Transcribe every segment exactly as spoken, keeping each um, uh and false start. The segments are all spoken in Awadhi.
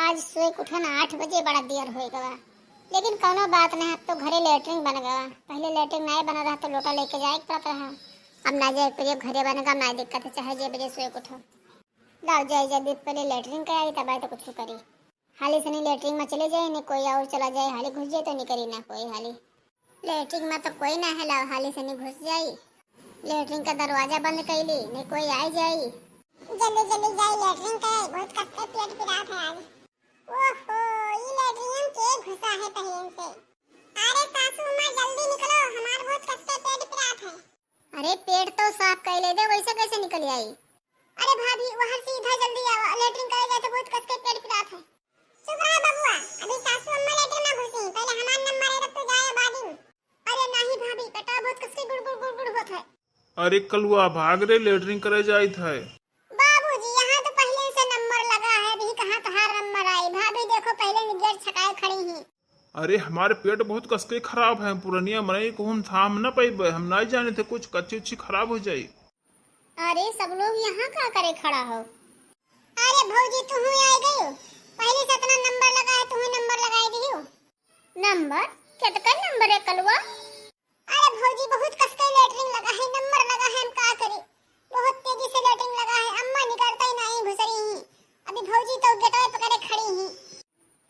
आज सोए के उठन आठ बजे, बड़ा देर होइ गवा, लेकिन कौनो बात नहीं, अब तो घरे लेटरिन बन गवा। पहले लेटरिन नाहीं बना रहा तो लोटा लेके जाए के पड़त रहा, अब ना जाए के पड़े, घरे बन गवा, ना दिक्कत है, चाहे जे बजे सोए के उठो। लाओ जाए जल्दी, पहले लेटरिन के आई तब तो कुछ करी। हाली सनी लेटरिन में चले जाए, नहीं कोई और चला जाए, हाली घुस जाए तो निकरी ना कोई हाली। लेटरिन में तो कोई ना है, लाओ हाली सनी घुस जाई। लेटरिन का दरवाजा बंद कैली, नहीं कोई आई जाई। जल्दी जल्दी जाई लेटरिन के, बहुत कस के पेट पिरात है आज। ओहो, ई लेटरिन के घुसा है पहले से। अरे सासू अम्मा जल्दी निकलो, हमार बहुत कस के पेट पिरात है। अरे पेट तो साफ कैले दे, वैसे कैसे निकल आई? अरे भाभी, वहाँ सीधा जल्दी आवा, लेटरिन करे जाए तो बहुत कस के पेट पिरात है। चुप रहा बबुआ, अभी सासू अम्मा लेटरिन में घुसी, पहले हमार नंबर है तब तू जाए बादिन। अरे नहीं भाभी, पेटवा बहुत कस के गुड़गुड़ गुड़गुड़ होत है। अरे कलुआ भाग रे, लेटरिन करे जाइत है। बाबूजी, यहाँ तो पहले से नंबर लगा है, अभी कहाँ तोहार नंबर आई? भाभी देखो पहले गेट छकाए खड़ी ही। अरे हमारे पेट बहुत कस के खराब है, पुरनिया मनई को हम थाम न पइबे, हम नहीं जाने थे कुछ कच्ची उच्ची खराब हो जाई। अरे सब लोग यहाँ का करे खड़ा हो? अरे भौजी तुहू आ गई, पहले से इतना नंबर लगा है, तुहू नंबर लगा दियो। नंबर? केतका नंबर है कलुआ? अरे भौजी बहुत कस के लेटरिन लगा है, नंबर लगा है, हम का करी, बहुत तेजी से लेटरिन लगा है, अम्मा निकलते ही नहीं घुसरी ही। अभी भौजी तो गेटवे पकड़े खड़ी ही।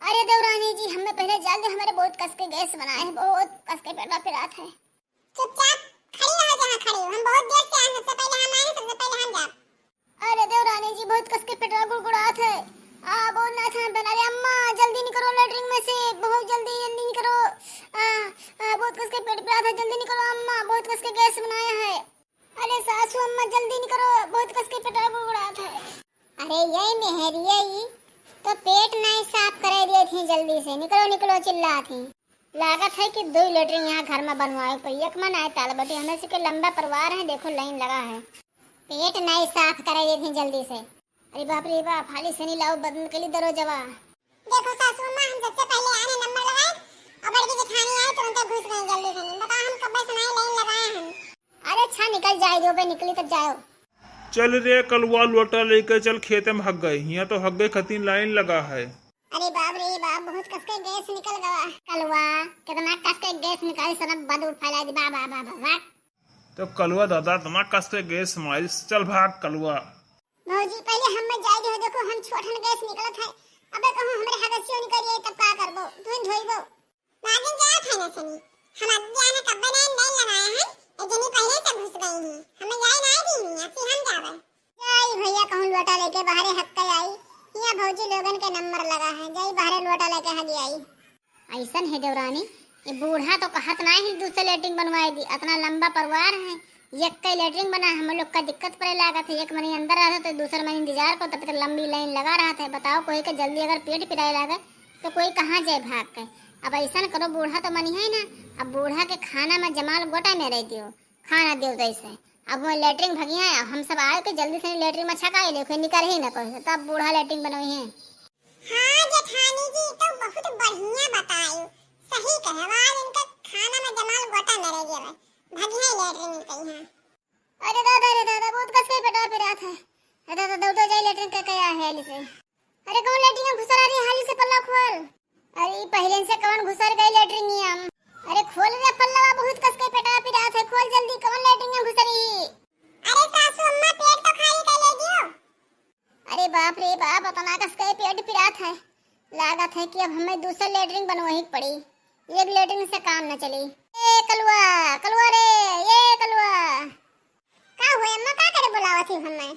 अरे देवरानी जी, हमें पहले जान दे, हमारे बहुत कस के गैस बनाए है, बहुत कस के पेटवा पिरात है। चुपचाप खड़ी रहो जहाँ खड़ी हो, हम बहुत देर से आए हैं, सबसे पहले हम आए हैं, सबसे पहले हम जाब। अरे देवरानी जी, बहुत कस के पेटवा गुड़गुड़ात है। आ, बहुत नाथ हम बना रहे, अम्मा जल्दी निकलो लेटरिन में से, बहुत जल्दी, जल्दी निकलो। आ, आ, बहुत कस के पेट पिरात है, जल्दी निकलो अम्मा, बहुत कस के गैस बनाया है। अरे सासू अम्मा जल्दी निकलो, बहुत कस के पेटवा गुड़गुड़ात है। अरे ये मेहरिया ई तो पेट नहीं साफ करे दिए थी, जल्दी से निकलो निकलो चिल्लात ही। लागत है कि दो लेटरिन यहाँ घर में बनवाए पर एक मन आए ताल बटी, हमें से के लंबा परिवार है, देखो लाइन लगा है। पेट नहीं साफ करे दिए थी जल्दी से। अरे बाप रे बाप, हाली सनी लाओ बंद कली दरवाजवा। देखो सासू अम्मा, हम सबसे पहले आए हैं नंबर लगाए और बड़की जेठानी आई तुरंत घुस गई जल्दी से। नहीं बताओ हम कब से नहीं लाइन लगाए हैं। अरे अच्छा निकल जाए, जो बे निकली तब जाओ। चल रे कलुआ, लोटा लेके चल, खेते में हग गए, यहाँ तो हग गए खतीन लाइन लगा है। अरे बाप रे बाप, बहुत कस के गैस निकल गवा। कलुआ, कितना कस के गैस निकाली, सब बदबू फैला दी, बा, बा, बा, बा, बा। तो कलुआ दादा, इतना कस के गैस मारी, चल भाग कलुआ। भौजी, पहले हम मत जाए दे, देखो, हम छोटन गैस निकलत है। अबे कहूँ हमरे हगसियो निकल जाए, तब का करबो? धुन धोइबो। बागिन जात है ना सनी, हम अब जाने कब्बे नहीं, नहीं लगाए हैं, ये जनी पहले से घुस गई हैं। हमें जाए ना दी, अभी हम जावे। जाई भैया, कहूँ लोटा लेके बाहरे हक के आई। यहाँ भौजी लोगन के नंबर लगा है, जाई बाहरे लोटा लेके हग आई। ऐसन है देवरानी, ये बूढ़ा तो कहत ना है दूसरे लेटरिन बनवाए दी, इतना लंबा परिवार है, यक्के लेटरिन बना, हम लोग का दिक्कत पड़े लागत है, एक मनी अंदर रहत है तो दूसर मनी इंतजार को, तब तक लंबी लाइन लगा रहत है। बताओ, कोई के जल्दी अगर पेट पिराए लागे तो कोई कहाँ जाए भाग के। अब ऐसन करो, बूढ़ा तो मनी है ना, अब बूढ़ा के खाना में जमाल गोटा में रह दियो, खाना दियो जैसे। अब वो लेटरिन भगी है, हम सब आए के जल्दी से लेटरिन में छकाए ले, कोई निकर ही ना कोई, तब बूढ़ा लेटरिन बनोई है। हाँ जेठानी जी, तो बहुत बढ़िया बतायो। सही कहे, आज इनके खाना में जमाल गोटा न रह गया, भगिया लेटरिन निकली है। अरे दादा, अरे दादा, बहुत कस के पेटवा पिरात है। अरे दादा, दौड़ दौड़ जाए लेटरिन के कया है हाली से। अरे कौन लेटरिन में घुसर आ रही, हाली से पल्ला खोल। अरे पहले से कौन घुसर गई लेटरिन में? अरे खोल रे पल्ला, बहुत कस के पेटवा पिरात है, खोल जल्दी, कौन लेटरिन में घुसरी? अरे सासू अम्मा, पेट तो खाली कर ले दियो। अरे बाप रे बाप, अतना कस के पेट पिरात है। लागत है कि अब हमें दूसर लेटरिन बनवाही के पड़ी। एक लेटरिन से काम न चली। ए कलुआ, कलुआ रे, ए कलुआ। का हुए अम्मा, का करे बुलावत ही हमें?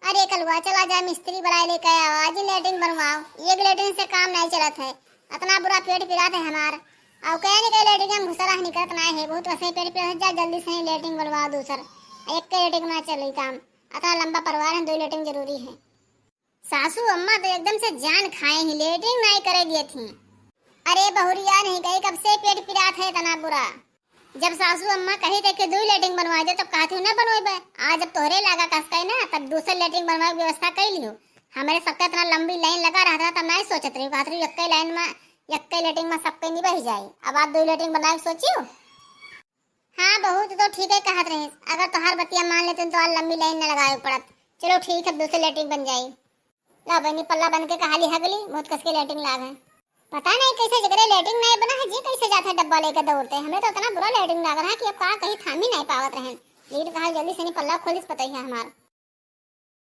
अरे कलुआ, चला जा मिस्त्री बुलाए लेके आओ, आज ही लेटरिन बनवाओ। एक लेटरिन से काम नहीं चलत है, अतना बुरा पेट पिरात है हमार। और कहे नहीं कहे लेटरिन हम घुसरा निकलत ना है, बहुत वैसे पेट पिरात है, जा जल्दी से लेटरिन बनवाओ दूसर। एक के लेटरिन में चली काम, अतना लंबा परिवार है, दो लेटरिन जरूरी है। सासू अम्मा तो एकदम से जान खाए ही, लेटरिन नाई करे दिए थी। अरे बहुरिया नहीं गई, कब से पेट पिरात है इतना बुरा। जब सासू अम्मा कही थे कि दुई लेटरिन बनवाए दे, तब कहती हूँ न बनवाइबे। आज जब तोहरे लागा कस के ना, तब दूसरे लेटरिन बनवाए की व्यवस्था कर लियो। हमारे सबके इतना लंबी लाइन लगा रहा था, तब नहीं सोचत रही, कहत रही यक्के लाइन में, यक्के लेटरिन में सबके निबह जाए। अब आप दुई लेटरिन बनाए सोचियो। हाँ बहू, तू तो ठीक है कहत रहे, अगर तोहार बतिया मान लेते तो आज लंबी लाइन न लगाए पड़त। चलो ठीक है, दूसरे लेटरिन बन जाई। ला बहिनी, पल्ला बन के कहा लिहा गली, बहुत कस के लेटरिन लाग है। पता नहीं कैसे जगरे लेटरिन नहीं बना है, जे कैसे जात है डब्बा लेके दौड़ते। हमें तो इतना बुरा लेटरिन लाग रहा है कि अब का कहीं थाम ही नहीं पावत रहन। लेकिन कहा जल्दी से नहीं पल्ला खोलिस पता ही है हमार।